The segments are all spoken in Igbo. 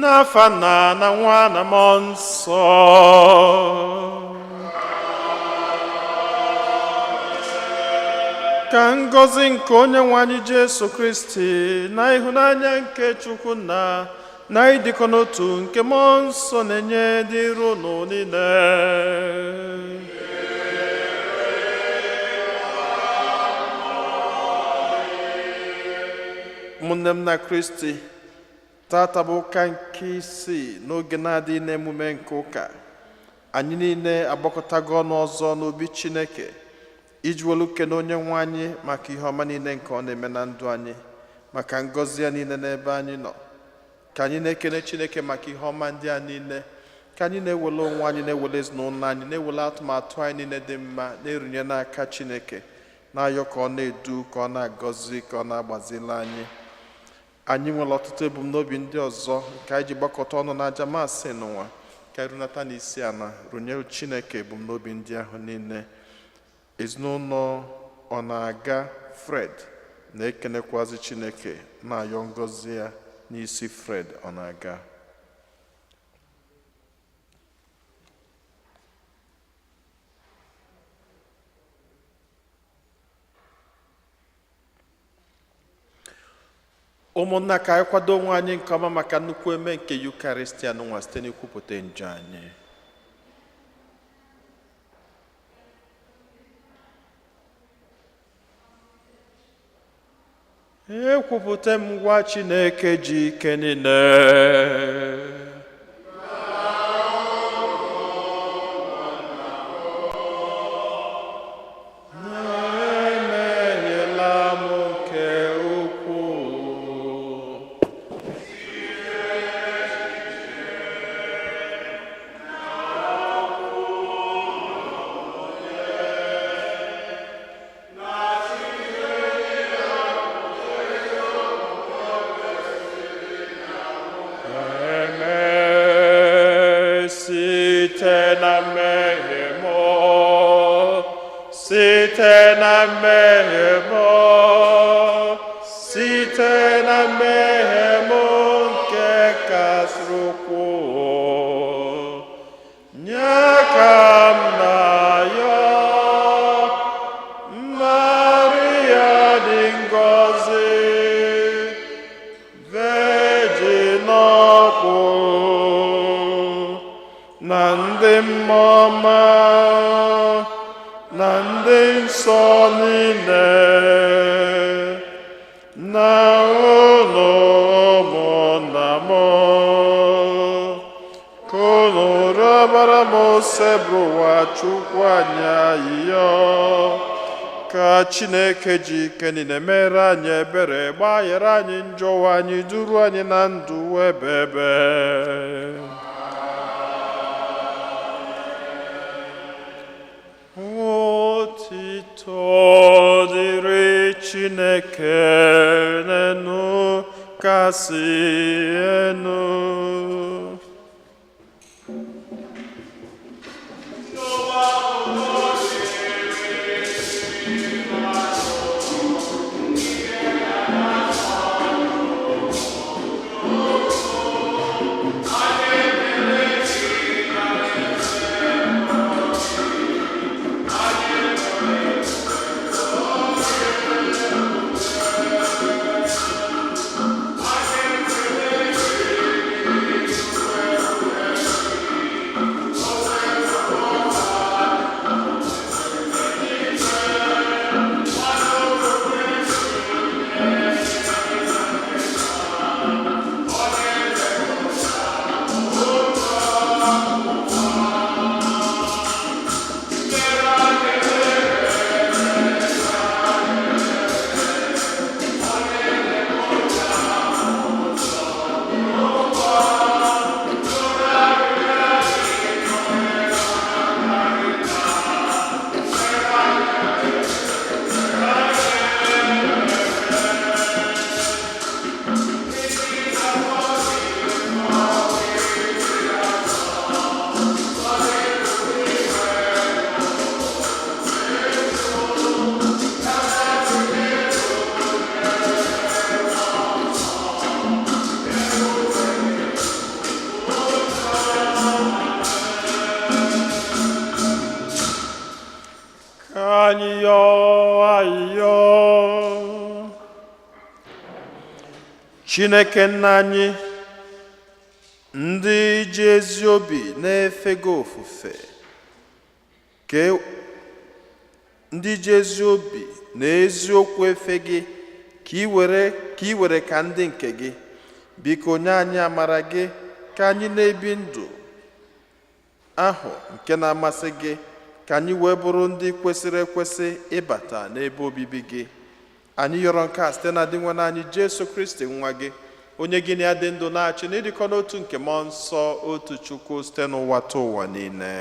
N'afa Nna na Nwa na Mmụọ Nsọ. Ka ngọzi nke Onye nwe anyị Jesu Kristi na ịhụnanya nke Chukwu Nna na ịdịkọ n'otu nke Mmụọ Nsọ na-enye dịrị unu niile. Ụmụnne m na Kristi, tata bụ ụka nke isii n'oge na-adịghị n'emume nke ụka. Anyị niile agbakọtago ọnụ ọzọ n'obi Chineke iji welu kene Onye nwe anyị maka ihe ọma niile nke ọ na-eme na ndụ anyị, maka ngọzi ya niile n'ebe anyị nọ. Ka anyị na-ekene Chineke maka ihe ọma ndị a niile, ka anyị na-ewele onwe anyị, na-ewele ezinụlọ anyị, na-ewele atụmatụ anyị niile dị mma na-erunye n'aka Chineke, na-ayọ ka ọ na-edu, ka ọ na-agọzi, ka ọ na-agbazili anyị. Anyị nwere ọtụtụ ebumnobi ndị ọzọ nke anyị ji gbakọta ọnụ n'aja maasị n'ụwa. Ka anyị runata n'isi ala runyere Chineke ebumnobi ndị ahụ niile. Ezinụlọ ọ na-aga Fred na-ekenekwazi Chineke, na-ayọ ngọzi ya n'isi Fred ọ na-aga. Ụmụnna, ka anyị kwado onwe anyị nke ọma maka nnukwu eme nke Yukaristia n'ụwa site n'ikwupụta njọ anyị. Ekwupụta m ngwa Chineke ji ike niile. Emehiela m nke ukwuu. Eme site na mmehie m, site na mmehie m, site na mmehie m nke kasịrị ukwuu, nye ka m na-ayọ. Maria dị ngọzi, Virgin ọkpụ na ndị mmụọ ọma na ndị nsọ niile, na unu ụmụnna m, ka unu rịọbara m Osebụrụwa Chukwu anyị ayịyọ, ka Chineke ji ike niile mere anyị ebere, gbaghara anyị njọ anyị, duru anyị na ndụ ebebe. Otito dịrị Chineke n'enu kasị enu. Chineke nna anyị, ndị ji ezi obi na-efe gị ofufe, ka ndị ji ezi obi na eziokwu efe gị, ka ị were ka ndị nke gị. Biko nye anyị amara gị ka anyị na-ebi ndụ ahụ nke na-amasị gị, ka anyị wee bụrụ ndị kwesịrị ekwesị ịbata n'ebe obibi gị. Anyị yọrọ nke a site na Dinwenụ anyị Jesu Kristi, nwa gị, onye gị na ya dị ndụ na-achị n'ịdịkọ n'otu nke Mmụọ Nsọ, otu Chukwu, site n'ụwa ta ụwa niile.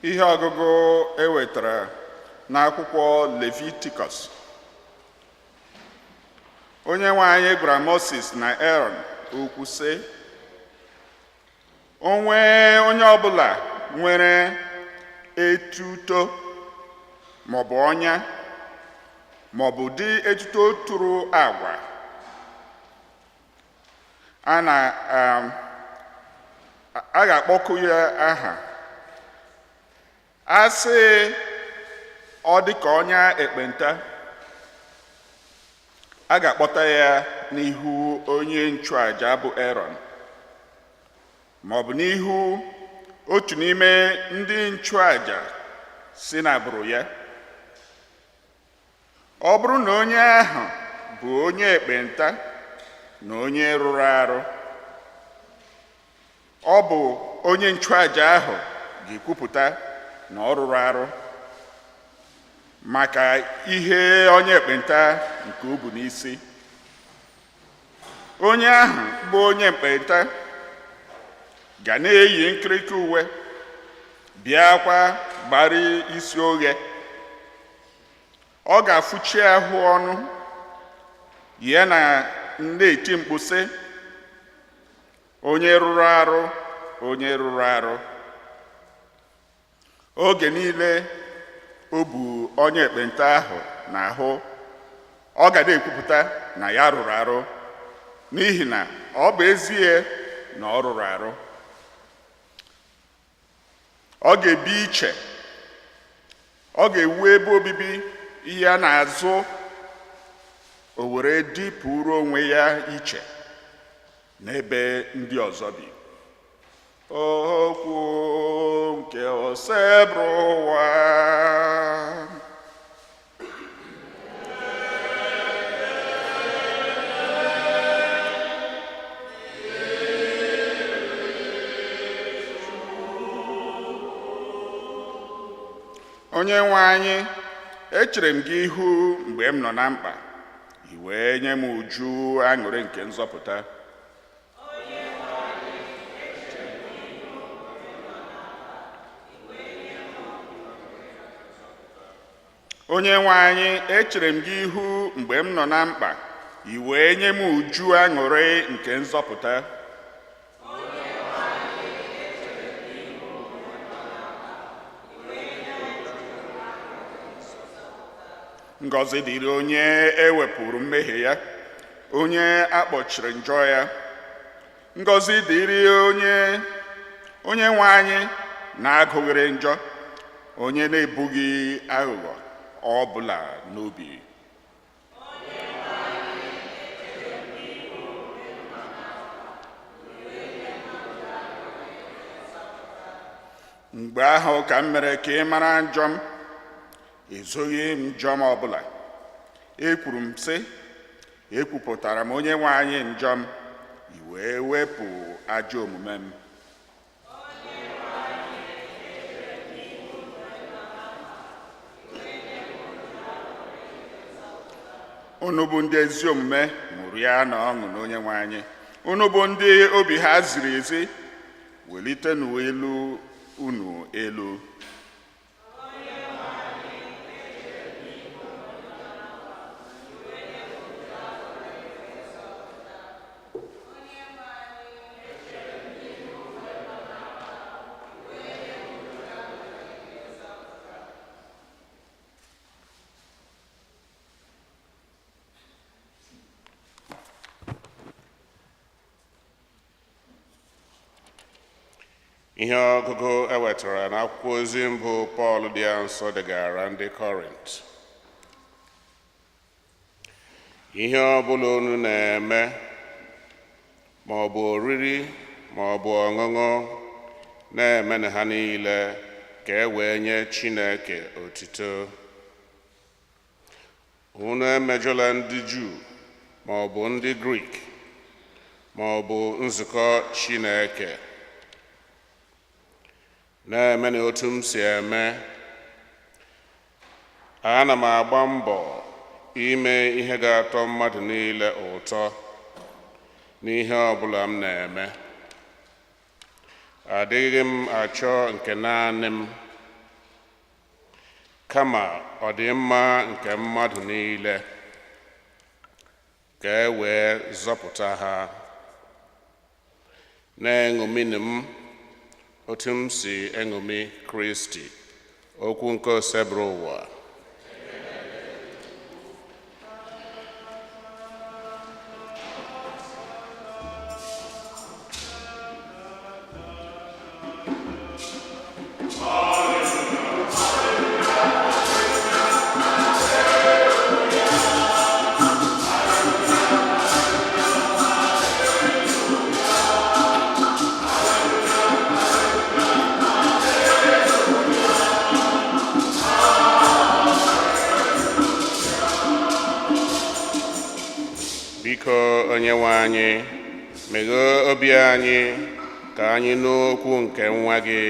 Ihe ọgụgụ e wetara n'akwụkwọ Levitikọs. Onye nwe anyị gwara Moses na Aaron okwu sị, o nwee onye ọbụla nwere etuto maọbụ ọnya maọbụ ụdị etuto tụrụ agwa a na a ga-akpọku ya aha, a sị ọ dị ka ọnya ekpenta, a ga-akpọta ya n'ihu onye nchụaja bụ Erọn maọbụ n'ihu otu n'ime ndị nchụaja si n'agbụrụ ya. Ọ bụrụ na onye ahụ bụ onye ekpenta na onye rụrụ arụ, ọ bụ onye nchụaja ahụ ga-ekwupụta na ọ rụrụ arụ maka ihe onye ekpenta nke o bu n'isi. Onye ahụ bụ onye ekpenta ga na-eyi nkirika uwe, bịakwa gbara isi oghe. Ọ ga-afụchi ahụ ọnụ ya na na-eti mkpu sị, "Onye rụrụ arụ, onye rụrụ arụ." Oge niile o bu onye ekpenta ahụ n'ahụ, ọ ga na-ekwupụta na ya rụrụ arụ, n'ihi na ọ bụ ezie na ọ rụrụ arụ. Ọ ga-ebi iche, ọ ga-ewu ebe obibi ya n'azụ, o were dịpụrụ onwe ya iche n'ebe ndị ọzọ bi. Okwu nke Osebụrụwa. Onye nwe anyị, echere m gị ihu mgbe m nọ na mkpa, i wee nye m uju aṅụrị nke nzọpụta. Onye nwe anyị, echere m gị ihu mgbe m nọ na mkpa, i wee nye m uju aṅụrị nke nzọpụta. Ngọzi dịrị onye ewepụrụ mmehie ya, onye akpọchiri njọ ya. Ngọzi dịrị onye nwe anyị na-agụghịrị njọ, onye na-ebughị aghụghọ ọ bụla n'obi. Mgbe ahụ ka m mere ka ị mara njọ m, ezoghị m njọ m ọbụla. Ekwuru m sị, "Ekwupụtara m onye nwe anyị njọ m," i wee wepụ ajọ omume m. Unu bụ ndị ezi omume, ṅụrịa na ọṅụ na onye nwe anyị. Unu bụ ndị obi ha ziri ezi, welitenụ elu unu elu. Ihe ọgụgụ e wetara n'akwụkwọ ozi mbụ Pọl dị nsọ degara ndị Kọrint. Ihe ọbụla unu na-eme, ma ọ bụ oriri ma ọ bụ ọṅụṅụ, na-eme ha niile ka e wee nye Chineke otito. Unu emejọla ndị Juu ma ọ bụ ndị Grik ma ọ bụ nzukọ Chineke. Na-eme na otu m si eme, ana m agba mbọ ime ihe ga-atọ mmadụ niile ụtọ n'ihe ọbụla m na-eme. Adịghị m achọ nke naanị m, kama ọdịmma nke mmadụ niile, ka e wee zọpụta ha. Na-eṅominu m otu m si eṅomi Kristi. Okwu nke Osebụrụwa. Biko, onye nwe anyị, meghee obi anyị ka anyị nụ okwu nke nwa gị.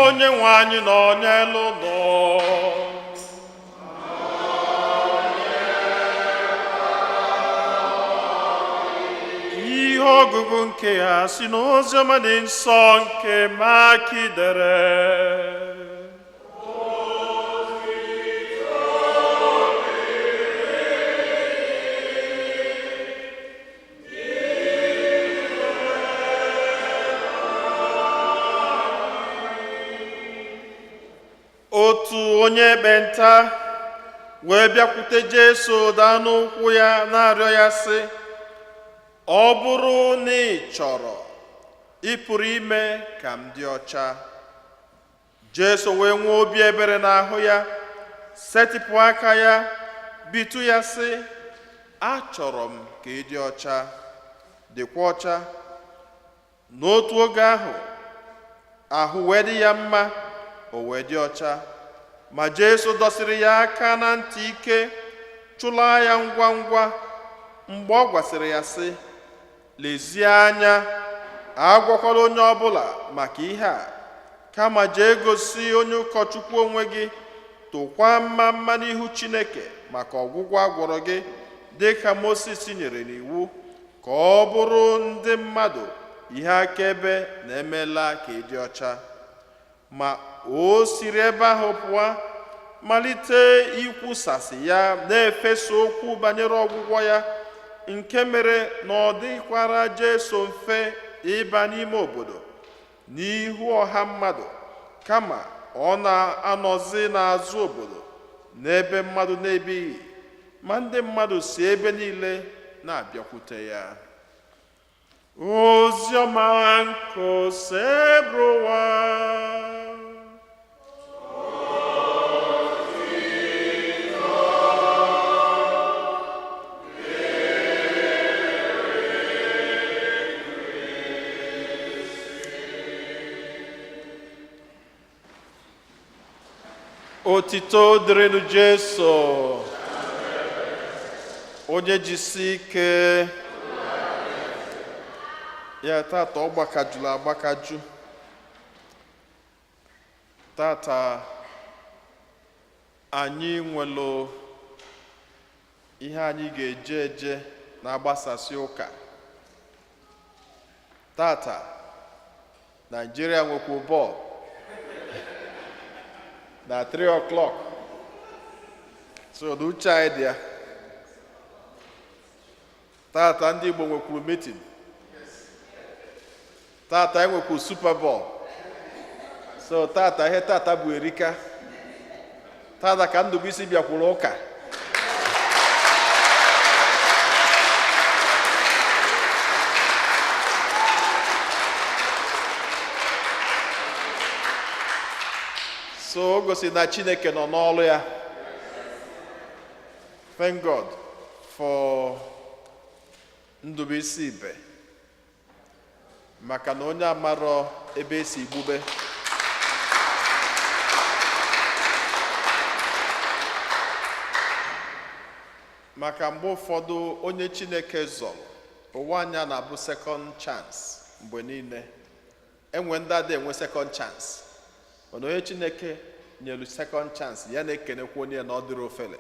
Onye nwe anyị nọ n'elu ụlọ. Ihe ọgụgụ nke ya si n'oziọma dị nsọ nke Maki dere. Otu onye ekpenta wee bịakwute Jesu, daa n'ụkwụ ya, na-arịọ ya sị, "Ọ bụrụ na ị chọrọ, ị pụrụ ime ka m dị ọcha." Jesu wee nwee obi ebere n'ahụ ya, setịpụ aka ya, bitụ ya, sị, "Achọrọ m ka ị dị ọcha. Dịkwa ọcha." N'otu oge ahụ, ahụ wee dị ya mma, o wee dị ọcha. Ma Jesu dọsịrị ya aka na ntị ike, chụlaa ya ngwa ngwa mgbe ọ gwasịrị ya sị, "Lezie anya, agwakwala onye ọbụla maka ihe a, kama jee gosi onye ụkọchukwu onwe gị, tụkwa mma mma n'ihu Chineke maka ọgwụgwọ a gwọrọ gị, dịka Mosis nyere n'iwu, ka ọ bụrụ ndị mmadụ ihe akaebe na emela ka ị dị ọcha." Ma o siri ebe ahụ pụọ, malite ikwusasị ya, na-efesa okwu banyere ọgwụgwọ ya, nke mere na ọ dịkwara Jesu mfe ịba n'ime obodo n'ihu ọha mmadụ, kama ọ na-anọzi n'azụ obodo n'ebe mmadụ na-ebighị, ma ndị mmadụ si ebe niile na-abịakwute ya. Oziọma nke Osebụrụwa. Otito dịrịnụ Jesu. Onye jisi ike ya. Tata ọ gbakajuru agbakaju. Tata anyị nwelu ihe anyị ga-eje eje na-agbasasị ụka. Tata Naijiria nwekwa bọọlụ. Na 3 o'clock. So na uche anyị dị ya. Tata ndị Igbo nwekwuru meeting. Tata enwekwuru Super Bowl. So tata, ihe tata bụ erika. Tata ka Ndụbụisi bịakwuru ụka. So o gosi na Chineke nọ n'ọrụ ya. Thank God for Ndụbụisi Ibe, maka na onye amarọ ebe esi gbube. Maka mgbe ụfọdụ, onye Chineke zọrọ ụwa anya na-abụ second chance mgbe niile. Enwe ndị ada enwe second chance, mana onye Chineke nyelu second chance ya na-ekenekwa onye ya na ọ dịrị ofele.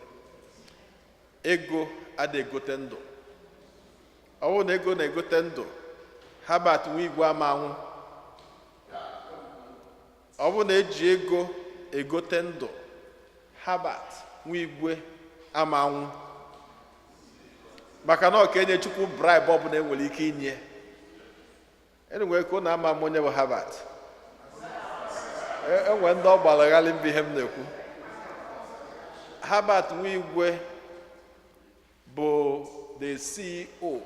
Ego ada egote ndụ. Ọ bụrụ na ego na-egote ndụ, Herbert Nwigwe amanwụ. Ọ bụrụ na eji ego egote ndụ, Herbert Nwigwe amanwụ, maka na ọ ka enye Chukwu bribe ọbụla enwere ike inye. Enwere ka ụnụ ama m onye bụ Herbert. Enwe ndị ọ gbara ghalị mbụ. Ihe m na-ekwu, Herbert Nwigwe bụ the CEO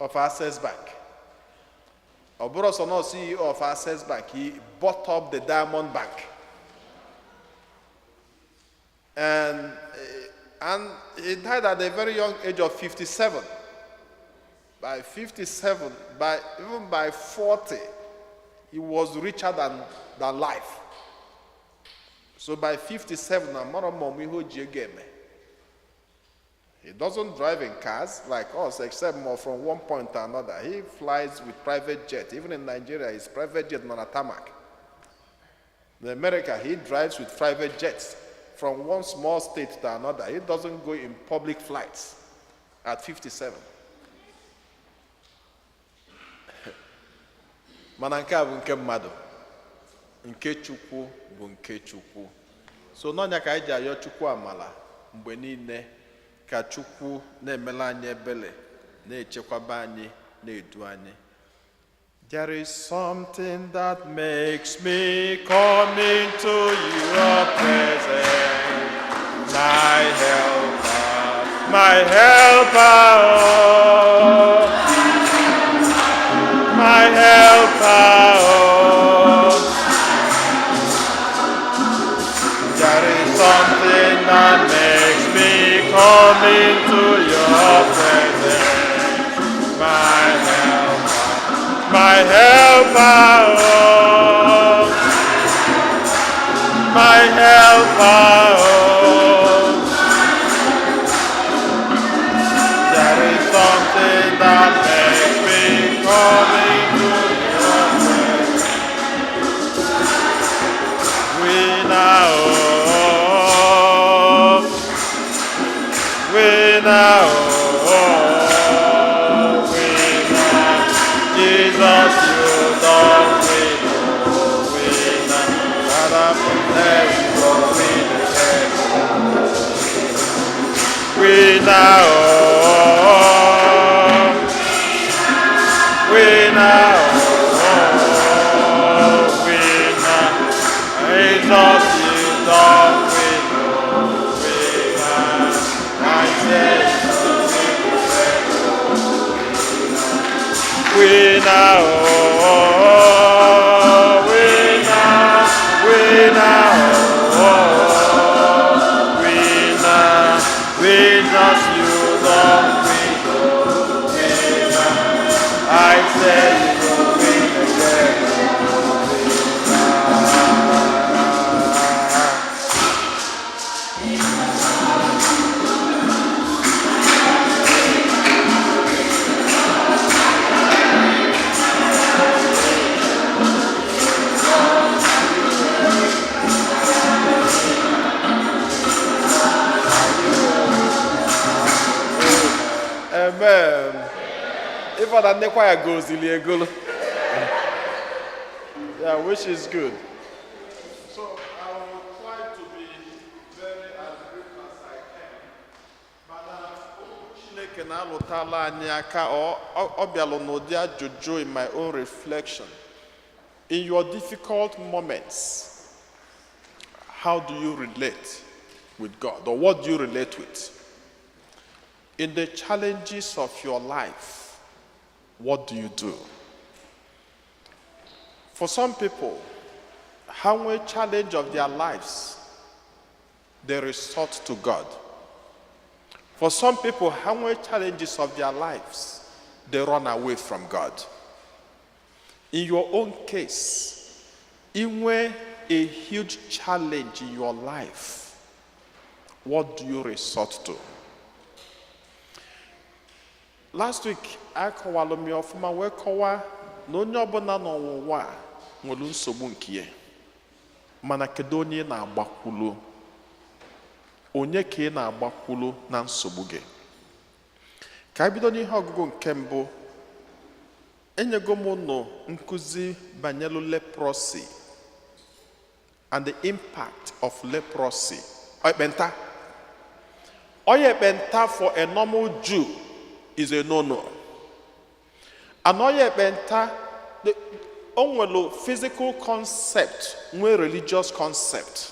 of Access Bank. Ọ bụrụ sọ na CEO of Access Bank, he bought up the Diamond Bank and he died at a very young age of 57. By 57, by even by 40, he was richer than life. So by 57, amara m ọmụ ihe o ji ego eme. He doesn't drive in cars like us, except more from one point to another. He flies with private jet. Even in Nigeria, his private jet on a tarmac. In America, he drives with private jets from one small state to another. He doesn't go in public flights at 57. Mana nke a bụ nke mmadụ, nke Chukwu bụ nke Chukwu. So n'ọnya ka anyị ji ayọ Chukwu amala mgbe niile, ka Chukwu na-emela anyị ebele, na-echekwaba anyị, na-edu anyị. There is something that makes me come into your presence, my helper, my helper, oh, my helper, oh. There is something that makes me come into your presence, my helper, my helper, oh, my helper, oh. There is something that makes me come into your presence. We now, we now, we now, Jesus, you don't win, oh, we now, Father, protect you, win again. We now, we now, we now, Jesus, you don't win, oh, we now, I say, we now, we now, we now, we now, Jesus, you don't win, oh, we now, I say you will win again, oh, we now. Amen. Ife na nnekwa ya gozili egolo. Yeah, which is good. So I'll Chineke na-alụtala anyị aka, ọ bịalụ n'ụdị ajụjụ in my own reflection. In your difficult moments, how do you relate with God, or what do you relate with? In the challenges of your life, what do you do? For some people, how nwee challenge of their lives, they resort to God. For some people, how many challenges of their lives, they run away from God. In your own case, in where a huge challenge in your life, what do you resort to? Last week, akọwalụ m ya ọfụma wee kọwaa na onye ọbụla n'ọnwụnwa a nwere nsogbu nke ya. Mana kedu onye ị na-agbakwulu? Onye ka ị na-agbakwulu na nsogbu gị? Ka anyị bido n'ihe ọgụgụ nke mbụ. Enyego m unu nkụzi banyere leprosy and the impact of leprosy. Ekpenta. Ọya ekpenta for a normal Jew is a no-no. And ọya ekpenta, o nwere physical concept, nwee religious concept.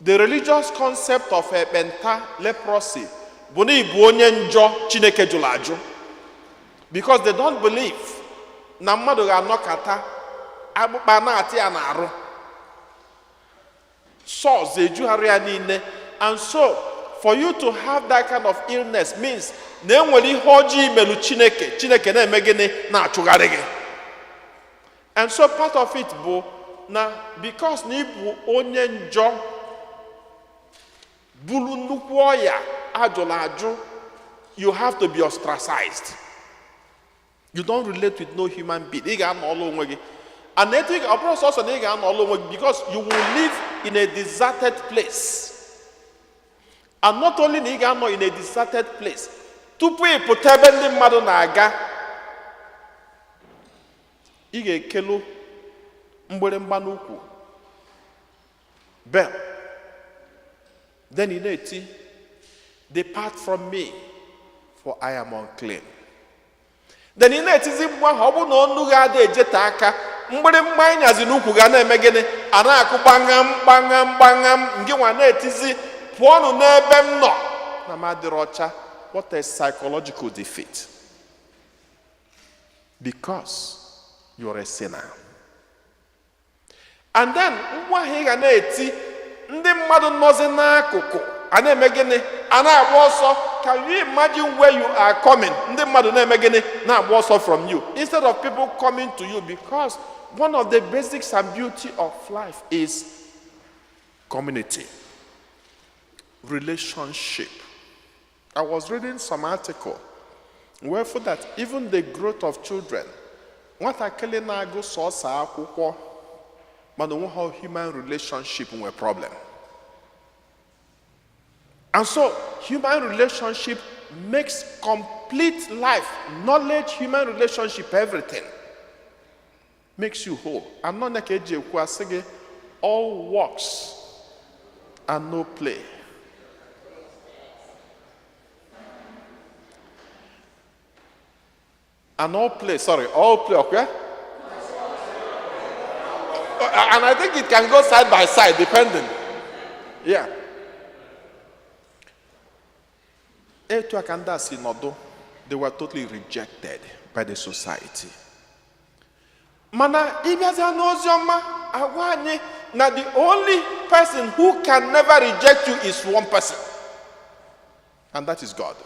The religious concept of ekpenta, leprosy, bụ na ịbụ onye njọ Chineke jụrụ ajụ. Because they don't believe na mmadụ ga-anọkata akpụkpa na-atị ya n'arụ. Sores ejugharị ya niile. And so, for you to have that kind of illness means na enwere ihe ọjọọ imelu Chineke, Chineke na-eme gịnị? Na-achụgharị gị. And so part of it bụ na because na ịbụ onye njọ buru nnukwu ọya ajụrụ ajụ, you have to be ostracized. You don't relate with no human being. Ị ga-anọ ọlụ onwe gị. And etu ị ọ bụrụ sọsọ na ị ga-anọ ọlụ onwe gị, because you will live in a deserted place. And not only na ị ga-anọ in a deserted place, tupu ị pụta ebe ndị mmadụ na-aga, ị ga-ekelu mgbịrịmgba n'ukwu, bell, then ị na-eti, "Depart from me, for I am unclean." Then ị na-etizi mgbu ahụ, ọ bụrụ na ọnụ gị ada ejete aka, mgbịrịmgba anyị nyazi n'ukwu ga na-eme gịnị? A na-akụ gbangam gbangam gbangam. Ngị nwa na-etizi, "Pụọnụ n'ebe m nọ, na m adịrị ọcha." What a psychological defeat, because you're a sinner. And then mgbu ahụ ị ga na-eti, ndị mmadụ nọzi n'akụkụ a na-eme gịnị? A na-agba ọsọ. Can you imagine where you are coming? Ndị mmadụ na-eme gịnị? Na-agba ọsọ from you instead of people coming to you, because one of the basics and beauty of life is community relationship. I was reading some article where for that even the growth of children, nwatakịrị na-agụ sọsọ akwụkwọ mana onwe ha human relationship nwere problem. And so human relationship makes complete life. Knowledge, human relationship, everything makes you whole. Anọ na ka eji ekwu asị gị, all works and no play. And all play, sorry, all play, okay? And I think it can go side by side, depending. Yeah. Etu a ka ndị a si nọdụ, they were totally rejected by the society. Mana ịbịazịa n'ozi ọma, agwa anyị na the only person who can never reject you is one person. And that is God.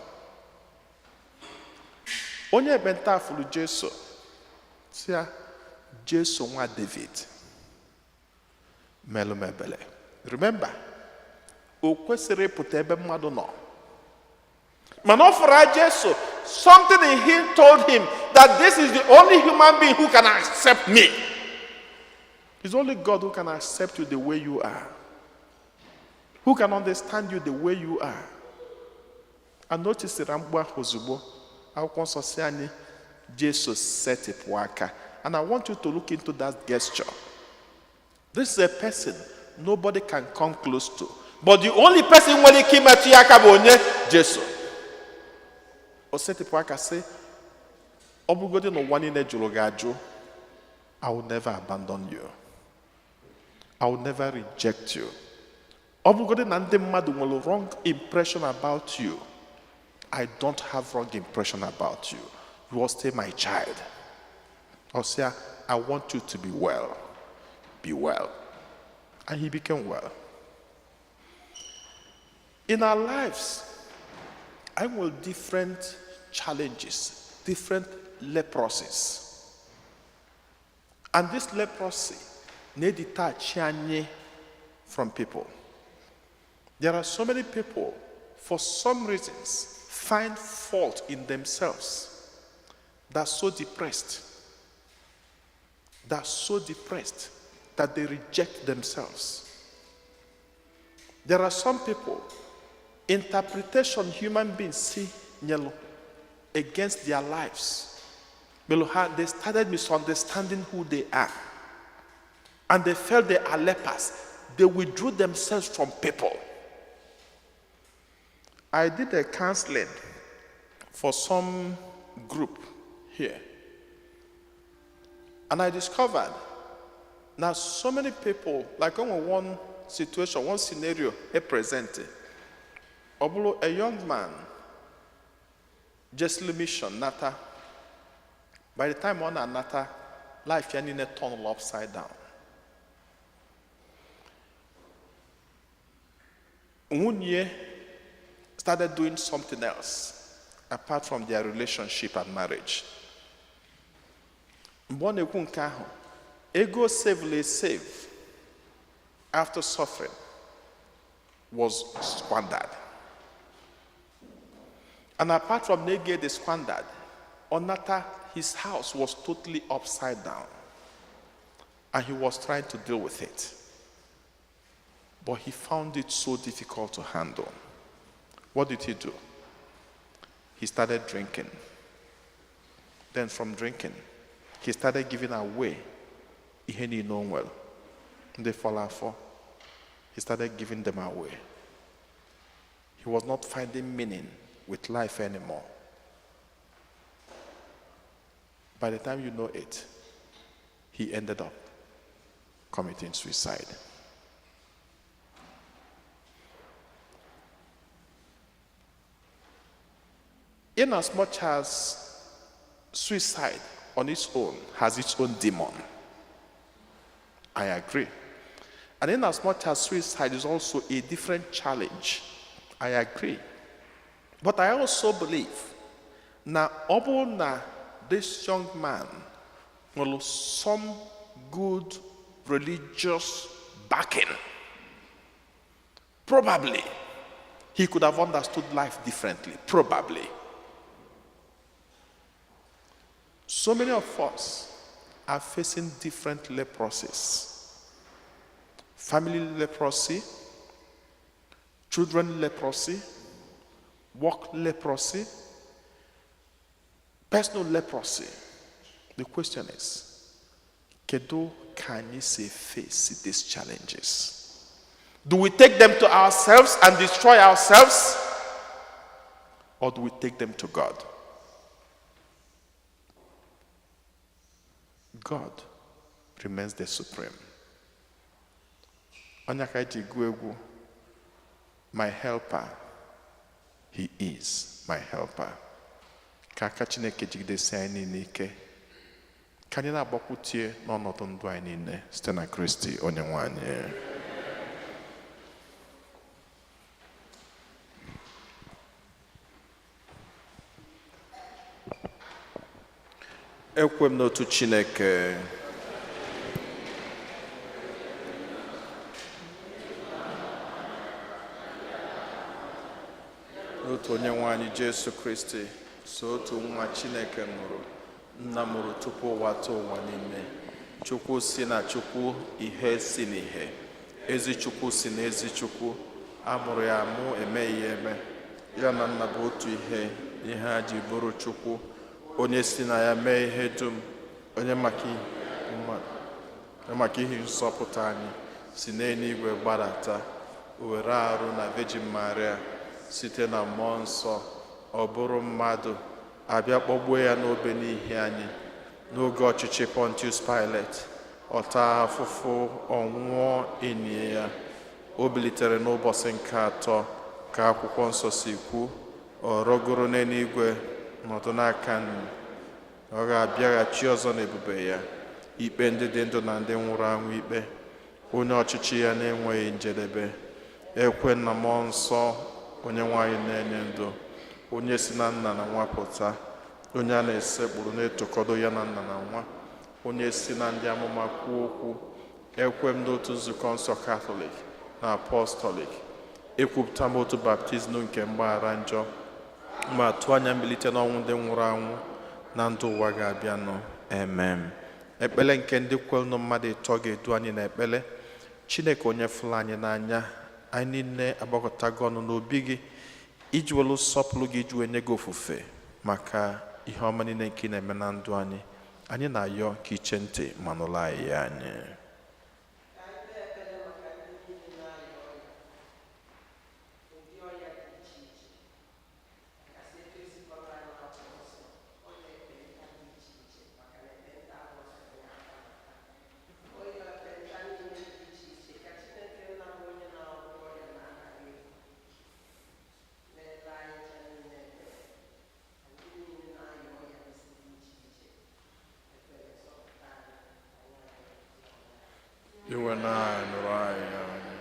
Onye ekpenta fụrụ Jesu, sị ya, "Jesu nwa David, melụ m ebele." Remember, o kwesịrị ịpụta ebe mmadụ nọ. Mana ọ fụrụ Jesu, something in him told him that this is the only human being who can accept me. It's only God who can accept you the way you are, who can understand you the way you are. And notice na mkpu ahụ ozugbo, akwụkwọ nsọ si anyị, Jesu setịpụ aka. And I want you to look into that gesture. This is a person nobody can come close to. But the only person nwere ike imetụ ya aka bụ onye? Jesu. O setịpụ aka sị, ọ bụrụgodị na ụwa niile jụrụ gị ajụ, I will never abandon you. I will never reject you. Ọ bụrụgodị na ndị mmadụ nwere wrong impression about you, I don't have wrong impression about you. You are still my child. Ọ sị ya, I want you to be well. Be well. And he became well. In our lives, I will different challenges, different leprosies. And this leprosy na-detach anyị from people. There are so many people, for some reasons, find fault in themselves. They're so depressed. They're so depressed that they reject themselves. There are some people, interpretation human beings see nyelo against their lives. They started misunderstanding who they are. And they felt they are lepers. They withdrew themselves from people. I did a counseling for some group here. And I discovered now so many people, like only one situation, one scenario, a present. Ọ bụrụ a young man, just mission nata. By the time ọ na-anata, life ya niile turned upside down. Nwunye started doing something else apart from their relationship and marriage. Mgbe ọ na-ekwu nke ahụ, ego save save after suffering was squandered. And apart from na ego dị squandered, ọ nata, his house was totally upside down. And he was trying to deal with it. But he found it so difficult to handle. What did he do? He started drinking. Then from drinking, he started giving away ihe niile o nwere. Ndị fọrọ afọ, he started giving them away. He was not finding meaning with life anymore. By the time you know it, he ended up committing suicide. In as much as suicide on its own has its own demon, I agree. And in as much as suicide is also a different challenge, I agree. But I also believe na ọ bụrụ na this young man nwere some good religious backing, probably he could have understood life differently. Probably. So many of us are facing different leprosies. Family leprosy, children leprosy, work leprosy, personal leprosy. The question is, kedu ka anyị si face these challenges? Do we take them to ourselves and destroy ourselves? Or do we take them to God? God remains the supreme. Onye ka ji gụọ egwu, "My helper, he is my helper." Ka aka Chineke jigidesi anyị niile ike, ka anyị na-agbakwutie n'ọnọdụ ndụ anyị niile site na Kristi onye nwe anyị. Ekwe m n'otu Chineke, n'otu onye nwe anyị Jesu Kristi, so otu nwa Chineke mụrụ, nna mụrụ tupu ụwa tụọ ụwa niile, Chukwu si na Chukwu, ihe si n'ihe, ezi Chukwu si na ezi Chukwu, a mụrụ ya amụ, emeghị ya eme, ya na nna bụ otu ihe, ihe a ji bụrụ Chukwu, onye si na ya mee ihe dum, onye maka ihe nzọpụta anyị si n'eluigwe gbadata, o were arụ na Virgin Maria site na mmụọ nsọ. Ọ bụrụ mmadụ, abịa kpọgbuo ya n'obe n'ihi anyị. N'oge ọchịchị Pontius Pilate, ọ taa afụfụ, ọ nwụọ, enie ya. O bilitere n'ụbọchị nke atọ, ka akwụkwọ nsọ si kwu, ọ rọgoro n'eluigwe, nọdụ n'aka nri. Ọ ga-abịaghachi ọzọ n'ebube ya, ikpe ndị dị ndụ na ndị nwụrụ anwụ ikpe, onye ọchịchị ya na-enweghị njedebe. Ekwe na mmụọ nsọ, onye nwanyị na-enye ndụ, onye si na nna na nwa pụta, onye a na-esekpuru na-etokọdo ya na nna na nwa, onye si na ndị amụma kwuo okwu. Ekwe m n'otu nzukọ nsọ Katọlik na Apọstọlik. Ekwupụta m otu baptizim nke mgbaghara njọ, ma tụọ anya mbilite n'ọnwụ ndị nwụrụ anwụ na ndụ ụwa ga-abịanụ. Amen. Ekpele nke ndị kwelenụ mmadụ ịtọ ga-edu anyị n'ekpele. Chineke onye fụrụ anyị n'anya, anyị niile agbakọtago ọnụ n'obi gị iji welu nsọpụrụ gị, iji wee nye gị ofufe maka ihe ọma niile nke ị na-eme na ndụ anyị. Anyị na-ayọ ka iche ntị ma nụrụ anyị ya anyị. Ka anyị kpee ekpere maka ndị niile na-arịa ọrịa, ụdị ọrịa dị iche iche, kasị etu esi kọrọ anyị n'akwụkwọ nsọ, ọrịa ekpenta dị iche iche, maka na ekpenta abụrụ sọ ya aka na-ata. Ọrịa ekpenta niile dị iche iche, ka Chineke nna bụ onye na-agwọ ọrịa na-anaghị efu meere anyị ncha niile ebere, na ndị niile na-arịa ọrịa dịsị dị iche iche. Ekpere zọpụta anyị, anyị arịọ. Iwe na anyị nụrụ anyị anyị.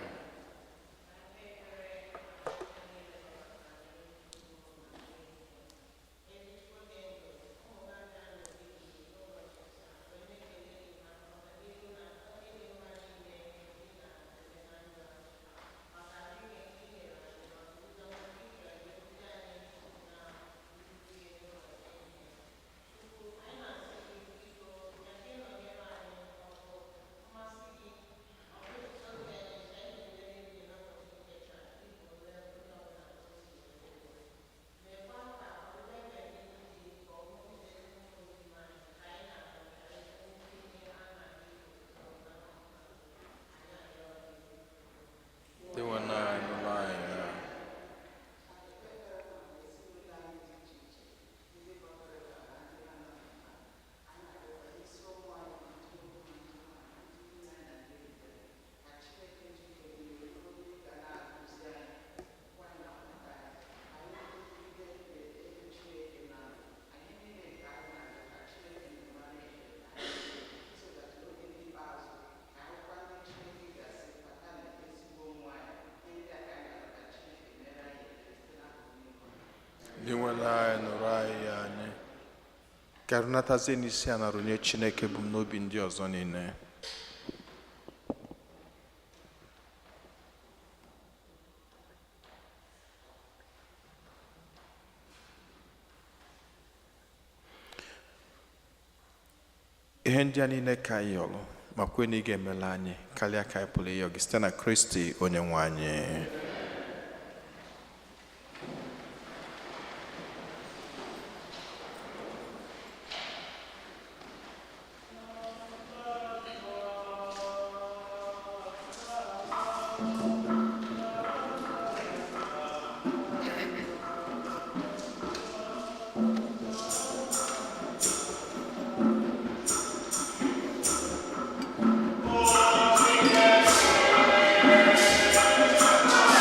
Iwe na anyị nụrụ anyị anyị. Ndị nwere anyị nụrụ anyị anyị karịnatazie n'isi a na rụnye Chineke bụ m n'obi ndị ọzọ niile. Ihe ndị a niile ka anyị yọrọ ma kwe na ị ga-emela anyị karịa ka anyị pụrụ ịyọ gị, site na Kristi onye nwe anyị. Amen.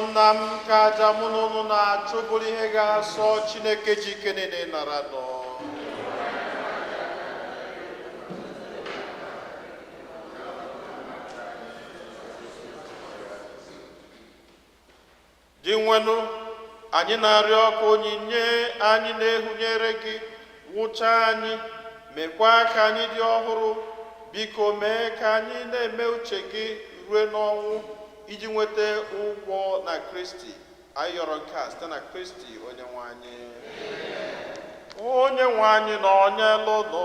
Ụmụnna m, ka aja mụ na unu na-achụ bụrụ ihe ga-asọ Chineke ji ike niile nara nọ. Dị nwenụ, anyị na-arịọ ka onyinye anyị na-ehunyere gị wụchaa anyị, mekwa ka anyị dị ọhụrụ. Biko mee ka anyị na-eme uche gị rue n'ọnwụ, iji nweta ụgwọ na Kristi. Anyị yọrọ nke a site na Kristi onye nwe anyị. Onye nwe anyị na onye lụnụ.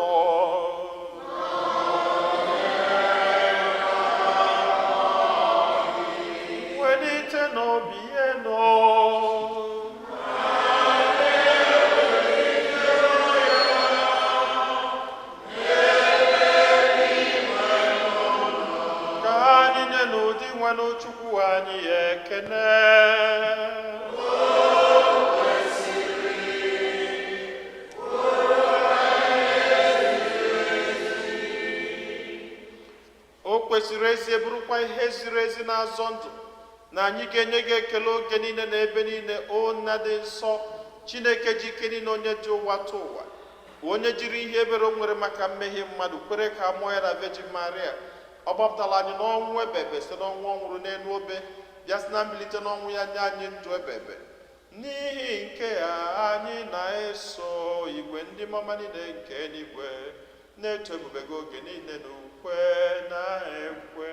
Welite n'obi ihe nọ. Ka anyị nye n'ụdị nwenụ Chukwu anyị ekene. O kwesịrị ezi, bụrụkwa ihe ziri ezi na-azọ ndụ, na anyị ga-enye gị ekele oge niile na ebe niile, o Nna dị nsọ, Chineke ji ike niile, onye ji ụwa tụ ụwa, onye jiri ihe ebere o nwere maka mmehie mmadụ kwere ka a mụọ ya na Virgin Maria. Ọ gbapụtara anyị n'ọnwụ ebebe site n'ọnwụ ọ nwụrụ n'elu obe, bịa site na mbilite n'ọnwụ ya nye anyị ndụ ebebe. N'ihi nke a anyị na-eso igwe ndị mama niile nke eluigwe na-eto ebube gị oge niile na ukwe na ekwe.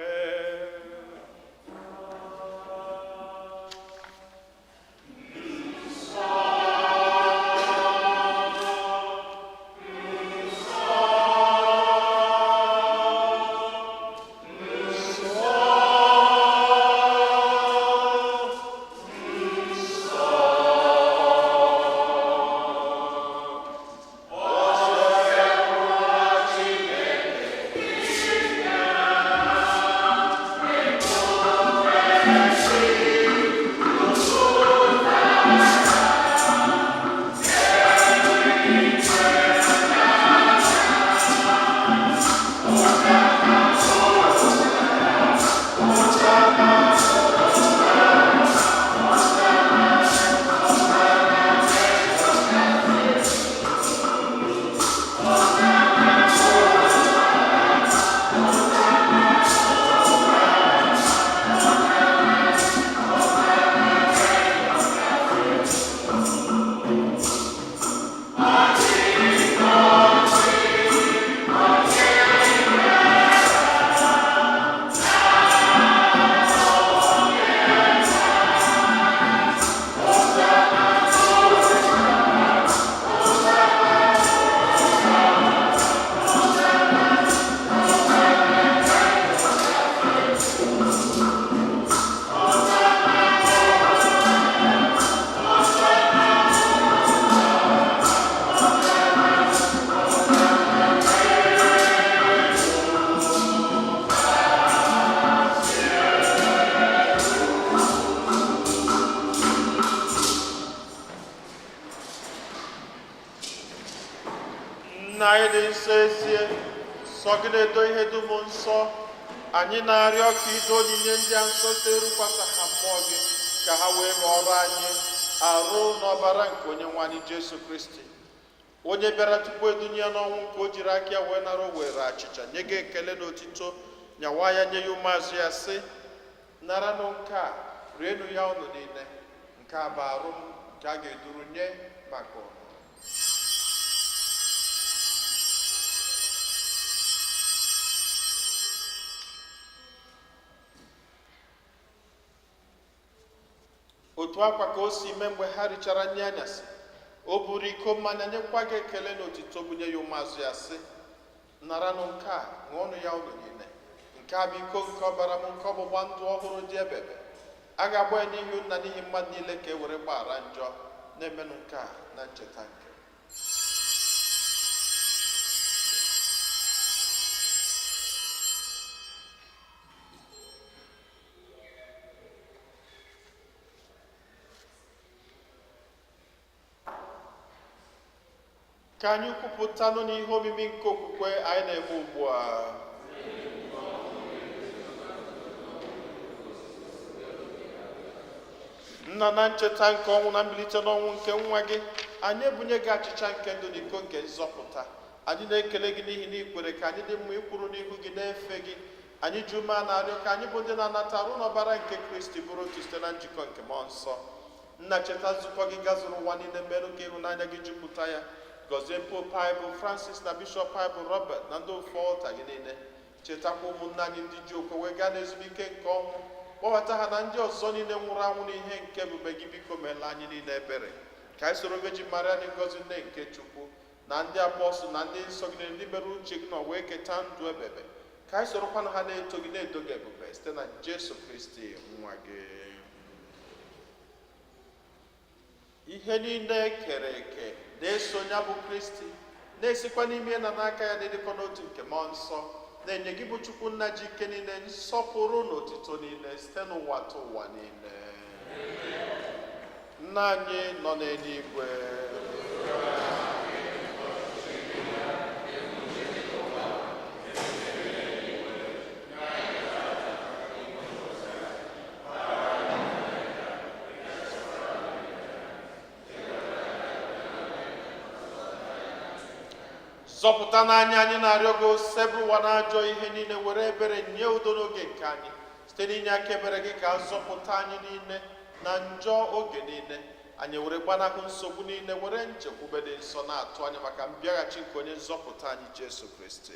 Nna anyị dị nsọ ezie, sọ gị na-edo ihe dum nsọ. Anyị na-arịọ ka ido onyinye ndị a nsọ site rukwasa ha mmụọ gị, ka ha wee ghọrọ anyị arụ n'ọbara nke onye nwe anyị Jesu Kristi, onye bịara tupu edunye ya n'ọnwụ nke o jiri aka ya wee nara. O were achịcha, nye gị ekele na otito, nyawa ya, nye ya ụmụazụ ya, sị: "Naranụ nke a, rienụ ya unu niile. Nke a bụ arụ m nke a ga-eduru nye maka unu." Otu akwa ka o si mee mgbe ha richara nri anyasị, o buru iko mmanya, nyekwa gị ekele na otito, bunye ya ụmụazụ ya, sị: "Naranụ nke a, ṅụọnụ ya unu niile. Nke a bụ iko nke ọbara m nke ọgbụgba ndụ ọhụrụ dị ebebe. A ga-agba ya n'ihi unu na n'ihi mmadụ niile ka e were gbaghara njọ. Na-emenụ nke a na ncheta nke." Ka anyị kwupụtanụ n'ihe omimi nke okwukwe anyị na-eme ugbu a. Nna, na ncheta nke ọnwụ na mbilite n'ọnwụ nke nwa gị, anyị ebunye gị achịcha nke ndụ na iko nke nzọpụta. Anyị na-ekele gị n'ihi na ị kwere ka anyị dị mma ikwuru n'ihu gị na-efe gị. Anyị ji ume a na-arịọ ka anyị bụ ndị na-anata arụ n'ọbara nke Kristi bụrụ otu site na njikọ nke mmụọ nsọ. Nna, cheta nzukọ gị gazuru ụwa niile, merụ ka ịhụnanya gị jupụta ya. Gọzie Pope anyị bụ Francis na Bishọp anyị bụ Robert na ndị ofe ọlta gị niile. Chetakwa ụmụnne anyị ndị ji okwe wee gaa n'ezumike nke ọnwụ, kpọbata ha na ndị ọzọ niile nwụrụ anwụ n'ihe nke ebube gị. Biko meela anyị niile ebere, ka anyị soro Virgin Maria dị ngọzi, nne nke Chukwu, na ndị apọstụl na ndị nsọ gị niile ndị mere uche gị na wee keta ndụ ebebe, ka anyị sorokwana ha na-eto gị, na-edo gị ebube site na Jesu Kristi nwa gị. Ihe niile kere eke na-eso ya bụ Kristi, na-esikwa n'ime na n'aka ya, na-edịkọ n'otu nke mmụọ nsọ, na-enye gị bụ Chukwu nna ji ike niile nsọpụrụ na otito niile site n'ụwa ta ụwa niile. Nna anyị nọ n'eluigwe, zọpụta n'anya anyị na-arịọ gị, osebụ ụwa na ajọ ihe niile, were ebere nye udo n'oge nke anyị. Site n'inye aka ebere gị, ka zọpụta anyị niile na njọ oge niile, anyị were gbanahụ nsogbu niile, were nchekwube dị nsọ na-atụ anya maka mbịaghachi nke onye nzọpụta anyị Jesu Kristi.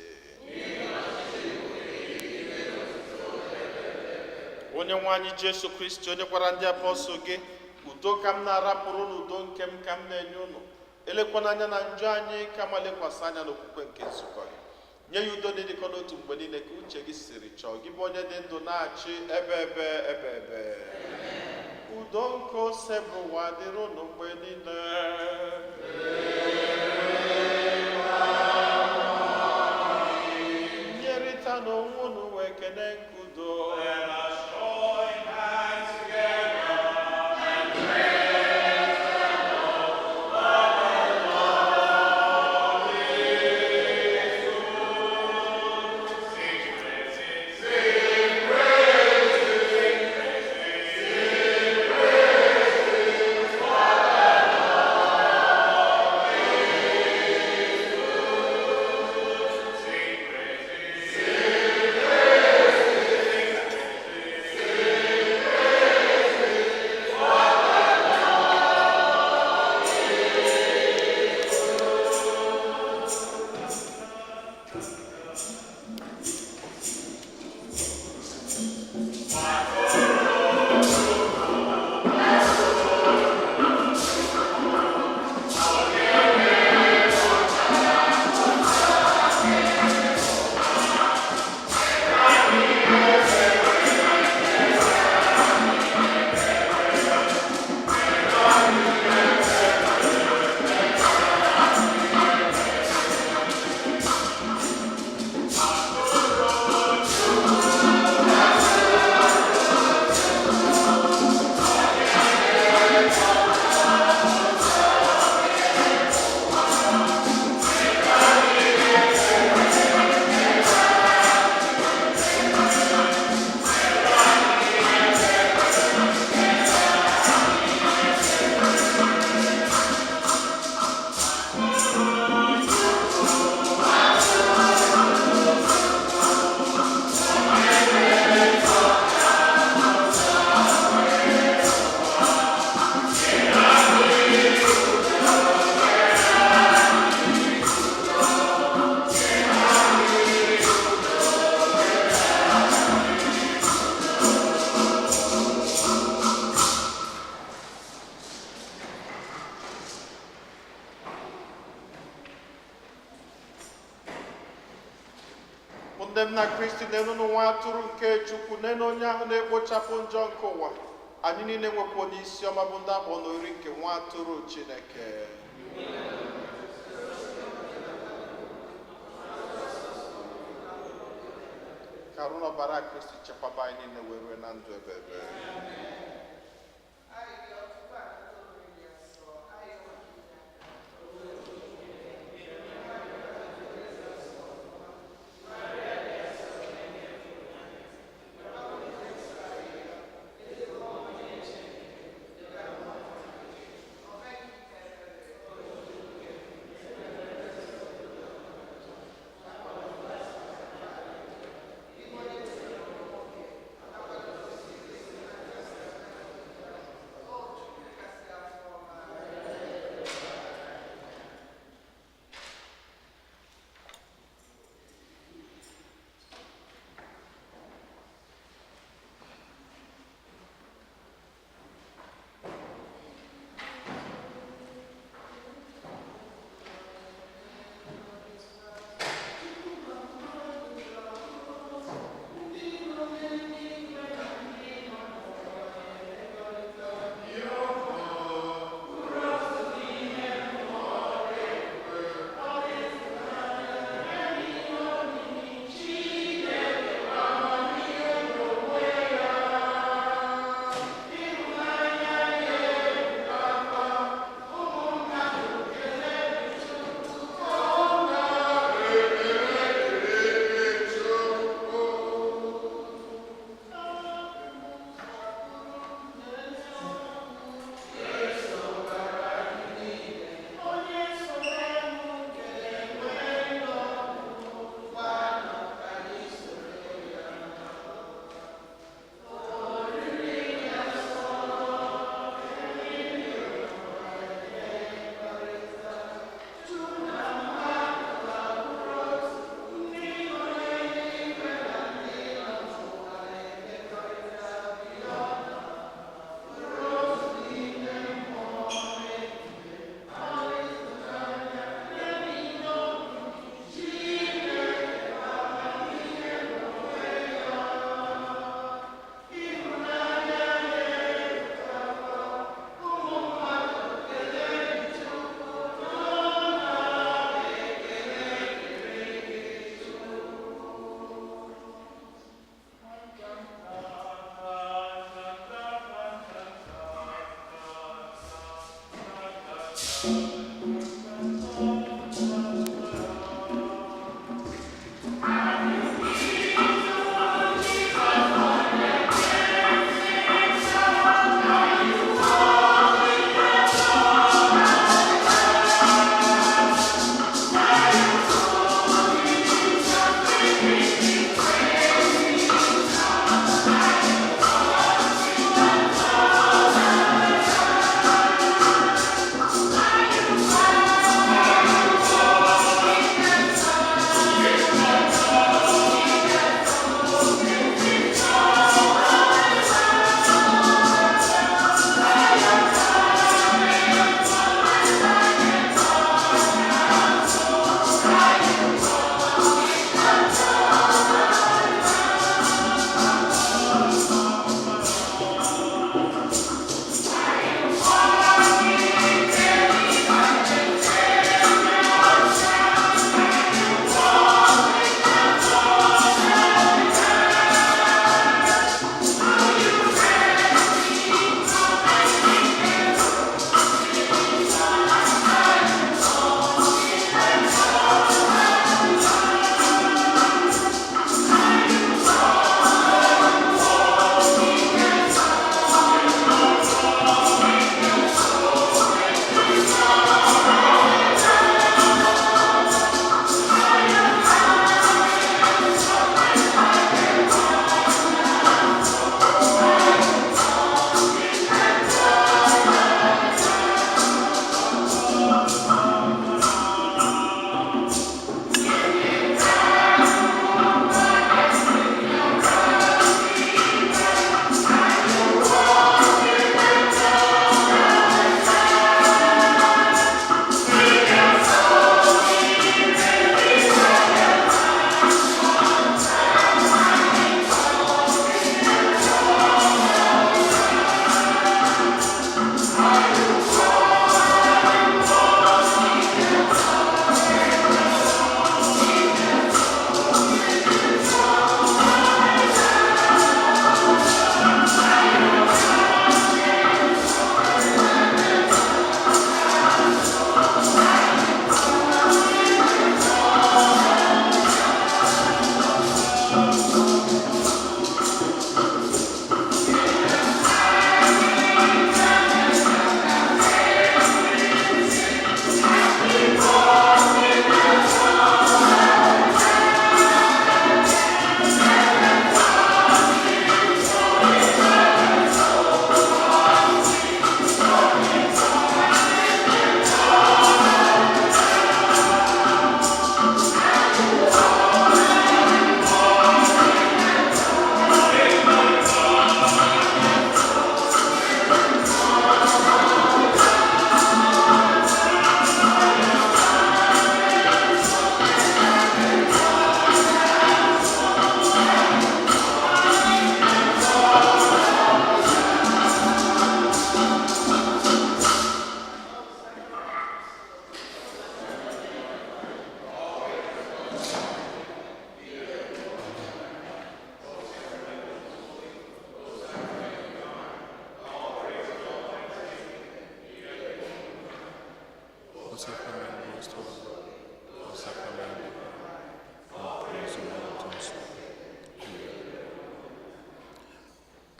Onye nwe anyị Jesu Kristi, onye gwara ndị apọstụl gị, "Udo ka m na-arapụrụ, n'udo nke m ka m na-enye unu," elekwana anya na njọ anyị, kama lekwasị anya n'okwukwe nke nzukọ gị, nye ya udo dị dịkọ n'otu mgbe niile ka uche gị siri chọọ, gị bụ onye dị ndụ na-achị ebe ebe ebe ebe. Udo nke ose bụ ụwa dịrị unu mgbe niile. Nyerịta n'onwe unu wee kene nke udo. Let us join hands together. Nne m na Kristi, n'elu n'ụwa atụrụ nke Chukwu, n'elu onye ahụ na-ekpochapụ njọ nke ụwa. Anyị niile nwekwa onye isi ọma bụ ndị akpọ n'ori nke nwa atụrụ Chineke. Ka arụ n'ọbara Kristi chekwaba anyị niile wee rue na ndụ ebe ebe. Arịrịọ tupu anata oriri nsọ, arịrịọ maka inye aka.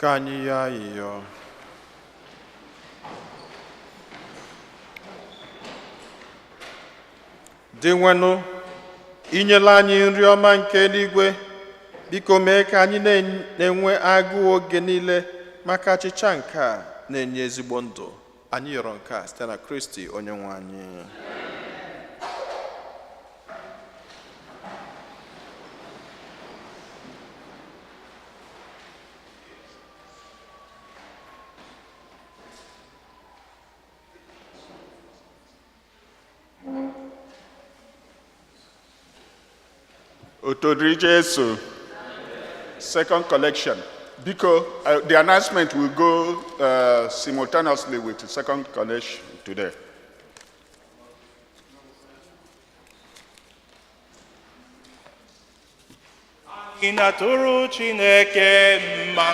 Ka anyị yọọ ayịyọ. Dinwenụ, inyela anyị nri ọma nke eluigwe, biko mee ka anyị na-enwe agụụ oge niile maka achịcha nke a na-enye ezigbo ndụ. Anyị yọrọ nke a site na Kristi onye nwe anyị. Otodiri Jesu. Second collection. Biko, the announcement will go simultaneously with the second collection today. Ị na-atụrụ Chineke mma.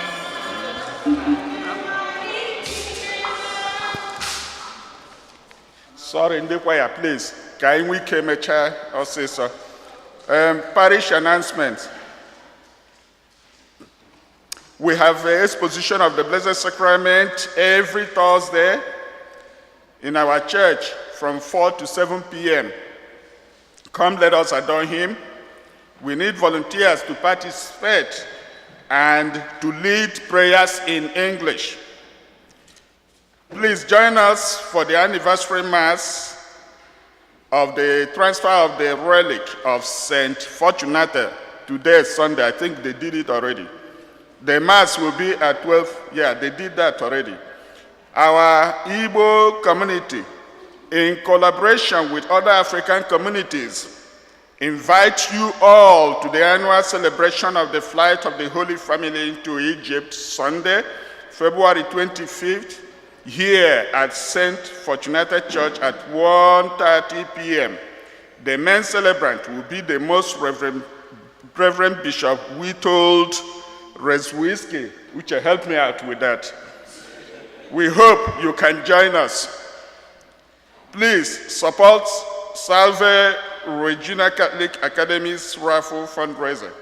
Sorry, ndị kwaya, please, ka anyị nwee ike mechaa ọsịsọ. Parish announcement. We have the exposition of the Blessed Sacrament every Thursday in our church from 4 to 7 p.m. Come, let us adore him. We need volunteers to participate and to lead prayers in English. Please join us for the anniversary mass of the transfer of the relic of Saint Fortunata today, Sunday. I think they did it already. The mass will be at 12. Yeah, they did that already. Our Igbo community, in collaboration with other African communities, invite you all to the annual celebration of the flight of the Holy Family into Egypt, Sunday, February 25th, here at St. Fortunata Church at 1:30 p.m. The main celebrant will be the Most Reverend Bishop Witold Rezwiski, which helped me out with that. We hope you can join us. Please support Salve Regina Catholic Academy's raffle fundraiser.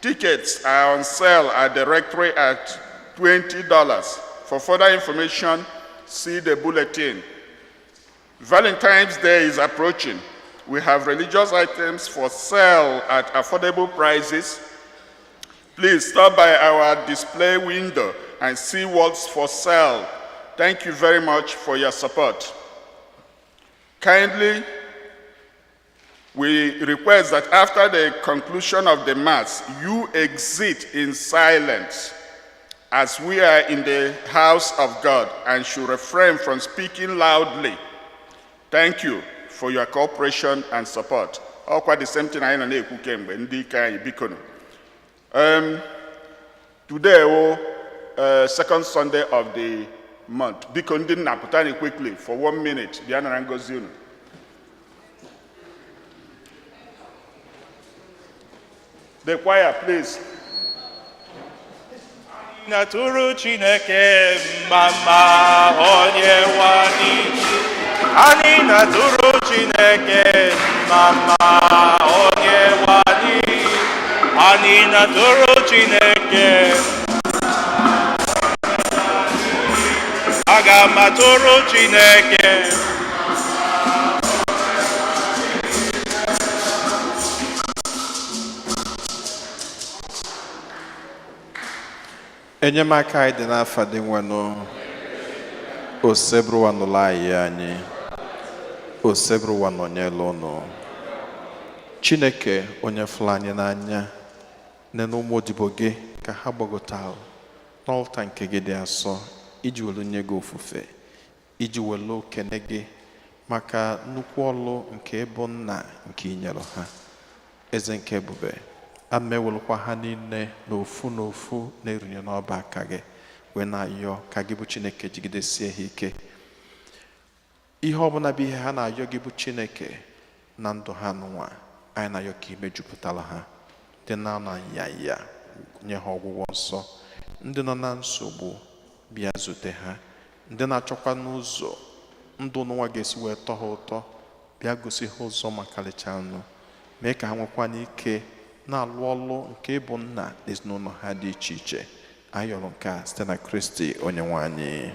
Tickets are on sale at the rectory at $20. For further information, see the bulletin. Valentine's Day is approaching. We have religious items for sale at affordable prices. Please stop by our display window and see what's for sale. Thank you very much for your support. Kindly, we request that after the conclusion of the Mass, you exit in silence, as we are in the house of God and should refrain from speaking loudly. Thank you for your cooperation and support. Ọkwa the same thing anyị nọ na-ekwu kemgbe, ndị ike anyị, biko nụ. Today, oh, second Sunday of the month. Biko, ndị nna, pụta anyị quickly for one minute. Bịa nara ngozi unu. The choir, please. Na-atụrụ Chineke mma mma, onye nwe anyị. Anyị na-atụrụ Chineke mma mma, onye nwe anyị. Anyị na-atụrụ Chineke. Aga m atụrụ Chineke. Enyemaka anyị dị n'afa Dinwenụ. Osebụrụwa nụlụ anyị anyị Osebụrụwa nọnyere ụnụ. Chineke onye fụrụ anyị n'anya, nene ụmụ odibo gị ka ha gbagotara n'ọlta nke gị dị asọ iji welu nye gị ofufe, iji welu kene gị maka nnukwu ọlụ nke ịbụ nna nke inyere ha. Eze nke ebube, ana m ewelụkwa ha niile n'ofu n'ofu na-erunye n'ọba aka gị, wee na-ayọ ka gị bụ Chineke jigidesie ha ike. Ihe ọbụla bụ ihe ha na-ayọ gị bụ Chineke na ndụ ha n'ụwa, anyị na-ayọ ka imejupụtara ha. Ndị na-anọ nyanya, nye ha ọgwụgwọ nsọ. Ndị nọ na nsogbu, bịa zute ha. Ndị na-achọkwa n'ụzọ ndụ n'ụwa ga-esi wee tọọ ha ụtọ, bịa gosi ha ụzọ makarịchanụ. Mee ka ha nwekwa n'ike na-alụ ọlụ nke ịbụ nna na ezinụlọ ha dị iche iche. Anyị yọrọ nke a site na Kristi onye nwe anyị.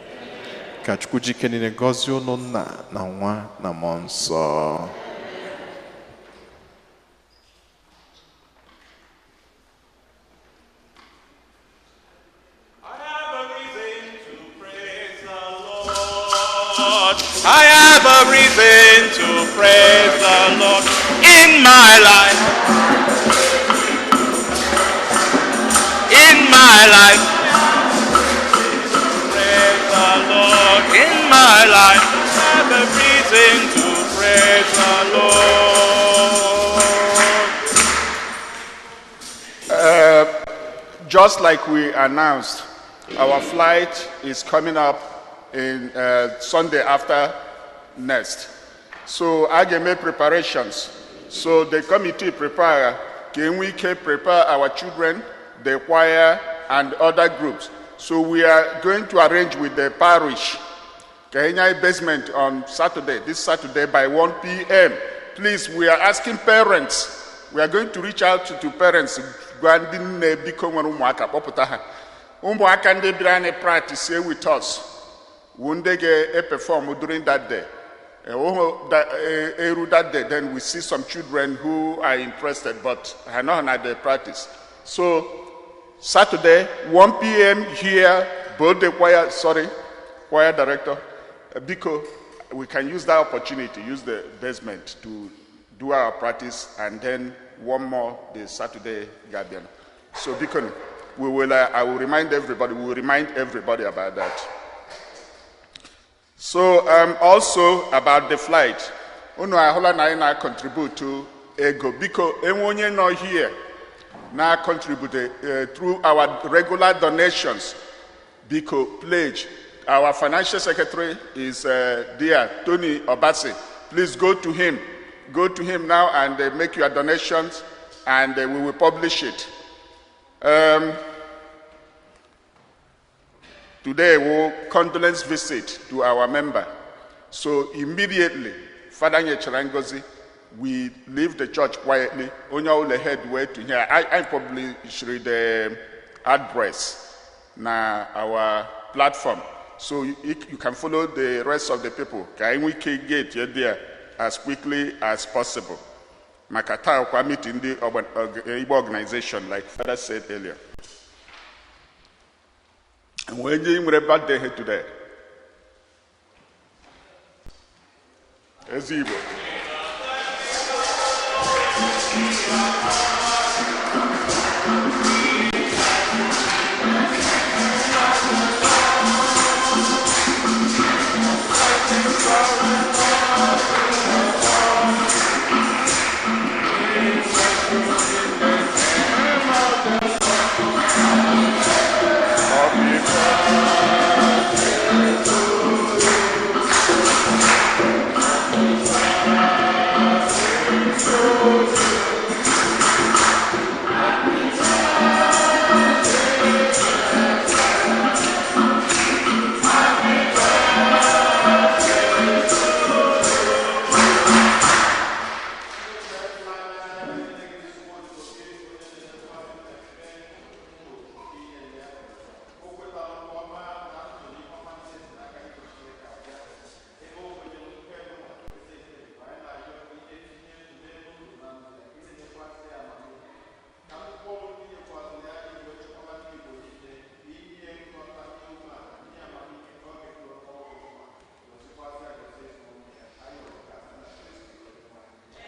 Ka Chukwu jike niile gọzie unu, nna na nwa na mmụọ nsọ. I have a reason to praise the Lord. I have a reason to praise the Lord in my life. In my life. Praise the Lord in my life. I have a reason to praise the Lord. Just like we announced, our flight is coming up in Sunday after next. So I can make preparations. So the committee prepare, can we can prepare our children, the choir, and other groups. So we are going to arrange with the parish. Ka enye anyị basement on Saturday, this Saturday by 1 p.m. Please, we are asking parents. We are going to reach out to parents. Gwa ndị nne biko nwere ụmụaka kpọpụta ha. Ụmụaka ndị bịara anyị practice with us wụ ndị ga-eperform during that day. Eru that day, then we see some children who are interested but are not at the practice. So Saturday, 1 p.m. here, both the choir, sorry, choir director, biko, we can use that opportunity, use the basement to do our practice, and then one more the Saturday Gabian. So biko, we will, I will remind everybody, we will remind everybody about that. So also about the flight, unu ahụla na anyị na-contribute to ego biko enwe onye nọ here na contribute through our regular donations biko pledge. Our financial secretary is there, Tony Obasi. Please go to him. Go to him now and make your donations, and we will publish it. Today, we'll condolence visit to our member. So immediately, Father nyechara ngozi, we leave the church quietly. Onye ọbụla head way to here. I publish the address na our platform. So you can follow the rest of the people. Ka anyị nwee ike get you there as quickly as possible. Maka taa kwa meeting ndị Igbo organization, like Father said earlier. Enwere onye nwere birthday here today? Ezi Igbo.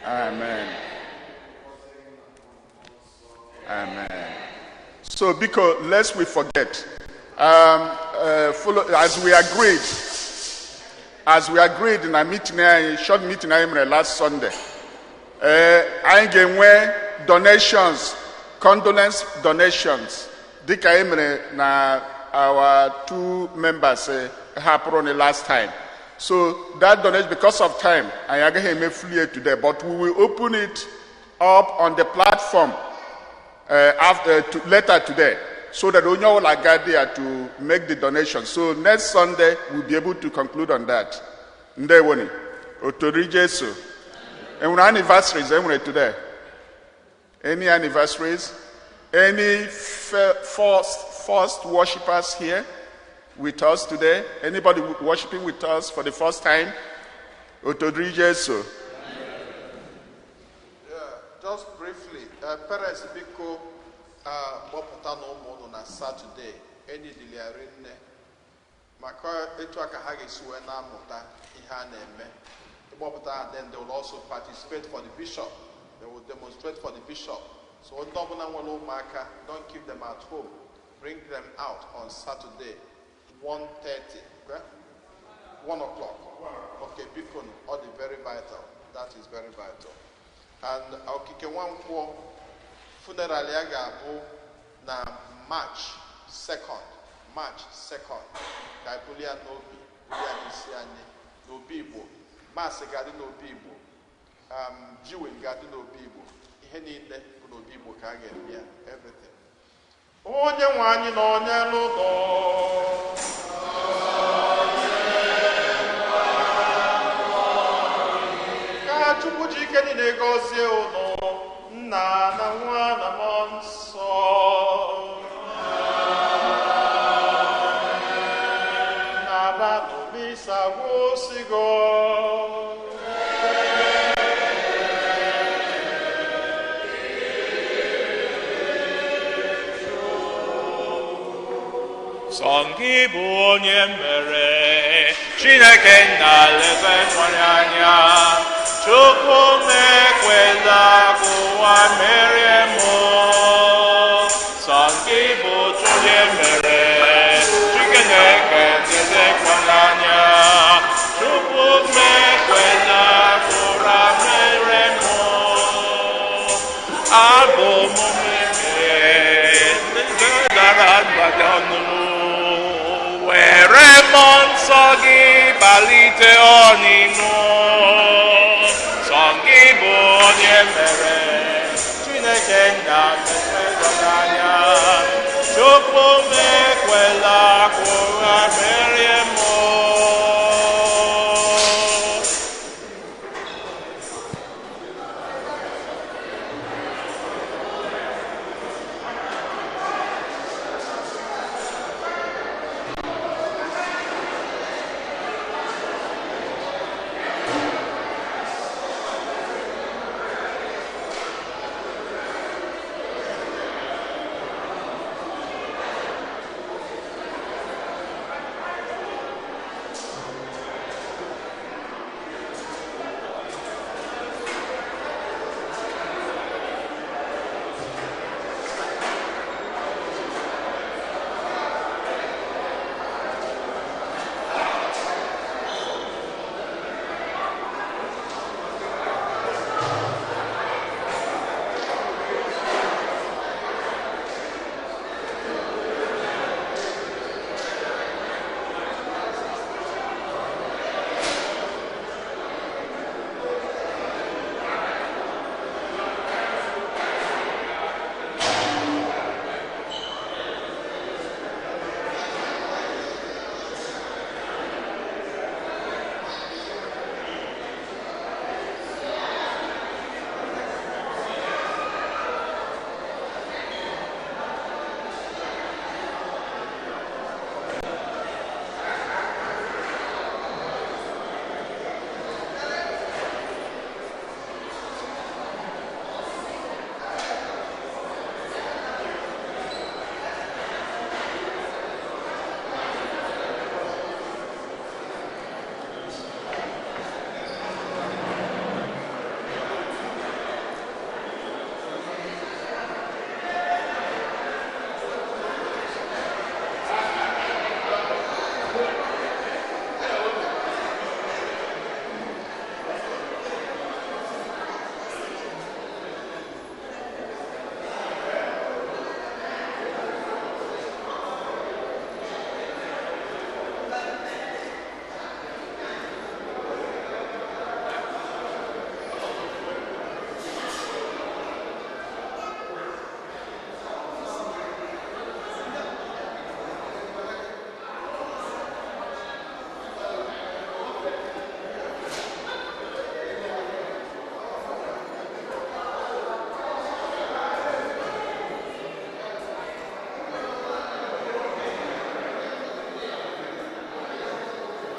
Amen. Amen. So, because lest we forget, follow, as we agreed in a meeting, a short meeting I made last Sunday, anyị ga-enwe donations, condolence donations, dịka e mere na our two members hapụrụ ni last time. So that donation, because of time, anyị agaghị emefuli it today, but we will open it up on the platform later today, so that onye ọbụla ga there to make the donation. So next Sunday, we'll be able to conclude on that. Ndewoni, Otori Jesu. Enwere anniversaries enwere today? Any anniversaries? Any first worshippers here with us today? Anybody worshiping with us for the first time? Otodri Jesu. Yeah, just briefly, parents biko kpọpụta na ụmụ unu na Saturday, enyi dịliarị nne maka etu a ka ha ga-esi wee na-amụta ihe a na-eme. Ịkpọpụta ha, then they will also participate for the bishop. They will demonstrate for the bishop. So ndị ọbụla nwere ụmụaka, don't keep them at home. Bring them out on Saturday, 1:30, okay? 1 o'clock. Okay, biko, all the very vital. That is very vital. And Okike Nwankwọ funeral ya ga-abụ na March 2nd, March 2nd, ka anyị bulie ya n'obi, bulie ya n'isi anyị, n'obi Igbo. Maasị ga-adị n'obi Igbo, jiwin ga-adị n'obi Igbo, ihe niile bụ n'obi Igbo ka a ga-eme ya, everything. Onye nwe anyị na onye n'ụlọ. Gọzie unu, Nna na Nwa na Mmụọ Nsọ. Na-abanụ, misa gwụsịgo. Sọ gị bụ onye mere, Chineke nna, lebe nwere anya. Chukwu m, ekwela ka ụwa merie m. Sọ gị bụ onye mere, Chineke, lebe anya. Chukwu m, ekwela ka ụra merie m. Abụ m mmehie ndị dara mgbada ọnụ. Were mmụọ nsọ gị balite ọnịnụ.